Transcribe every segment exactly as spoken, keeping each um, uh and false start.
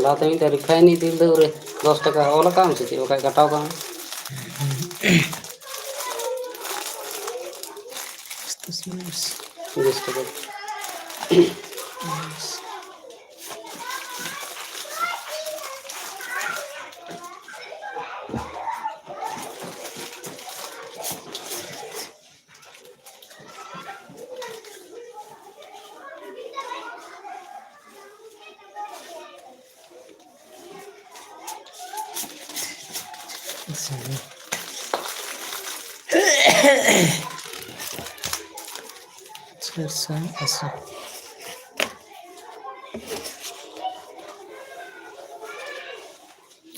ᱞᱟᱦᱟᱛᱮ ᱢᱤᱫᱴᱮᱱ ᱨᱤᱯᱷᱟᱭᱤᱱ ᱤᱫᱤ ᱞᱮᱫᱟ ᱨᱮ, ᱫᱚᱥ ᱴᱟᱠᱟ ᱚᱞ ᱟᱠᱟᱫ ᱟᱢ ᱥᱮ ᱪᱮᱫ? ᱵᱟᱠᱷᱟᱡ ᱠᱟᱴᱟᱣ ᱠᱟᱜ ᱢᱮ᱾ ᱵᱤᱥ ᱴᱟᱠᱟ᱾ ᱪᱟᱨᱥᱚ ᱟᱥᱤ᱾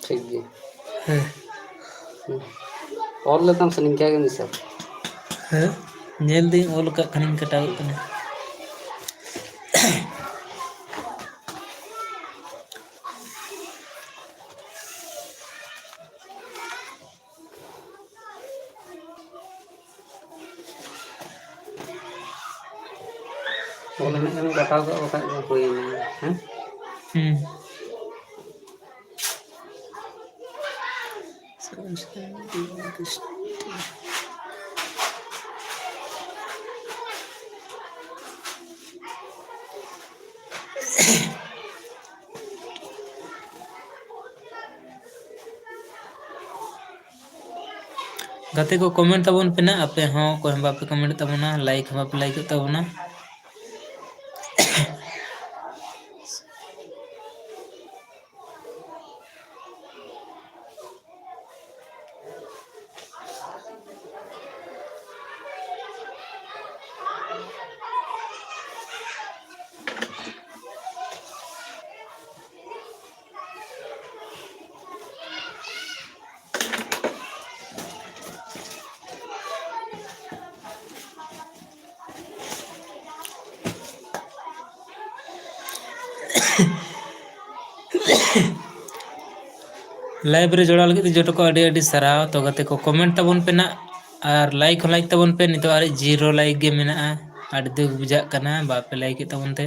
ᱴᱷᱤᱠ ᱜᱮᱭᱟ᱾ ᱦᱮᱸ᱾ ᱦᱩᱸ᱾ ᱚᱞ ᱞᱮᱫᱟᱢ ᱥᱮ ᱱᱤᱝᱠᱟ ᱜᱮ ᱢᱮᱥᱮ? ᱦᱮᱸ, ᱧᱮᱞ ᱫᱟᱹᱧ ᱚᱞ ᱟᱠᱟᱫ ᱠᱷᱟᱱᱤᱧ ᱠᱟᱴᱟᱣ ᱠᱟᱱᱟ᱾ ᱚᱞ ᱢᱮ, ᱮᱢ ᱠᱟᱴᱟᱣ ᱠᱟᱜ ᱵᱟᱠᱷᱟᱡ ᱫᱚ ᱦᱩᱭᱮᱱᱟ, ᱦᱮᱸ? ᱦᱩᱸ᱾ ᱜᱟᱛᱮ ᱠᱚ, comment ᱛᱟᱵᱚᱱ ᱯᱮ ᱱᱟᱜ, ᱟᱯᱮ ᱦᱚᱸ ᱚᱠᱚᱭ ᱦᱚᱸ ᱵᱟᱯᱮ comment ᱛᱟᱵᱚᱱᱟ, like ᱦᱚᱸ ᱵᱟᱯᱮ like ᱮᱫ ᱛᱟᱵᱚᱱᱟ᱾ Live ᱨᱮ ᱡᱚᱲᱟᱣ ᱞᱟᱹᱜᱤᱫ ᱛᱮ ᱡᱚᱛᱚ ᱠᱚ ᱟᱹᱰᱤ ᱟᱹᱰᱤ ᱥᱟᱨᱦᱟᱣ᱾ ᱛᱚ ᱜᱟᱛᱮ ᱠᱚ, comment ᱛᱟᱵᱚᱱ ᱯᱮ ᱱᱟᱜ ᱟᱨ like ᱦᱚᱸ like ᱛᱟᱵᱚᱱ ᱯᱮ᱾ ᱱᱤᱛᱚᱜ ᱟᱨ zero like ᱜᱮ ᱢᱮᱱᱟᱜᱼᱟ, ᱟᱹᱰᱤ ᱫᱩᱠ ᱵᱩᱡᱷᱟᱹᱜ ᱠᱟᱱᱟ ᱵᱟᱯᱮ like ᱮᱫ ᱛᱟᱵᱚᱱ ᱛᱮ᱾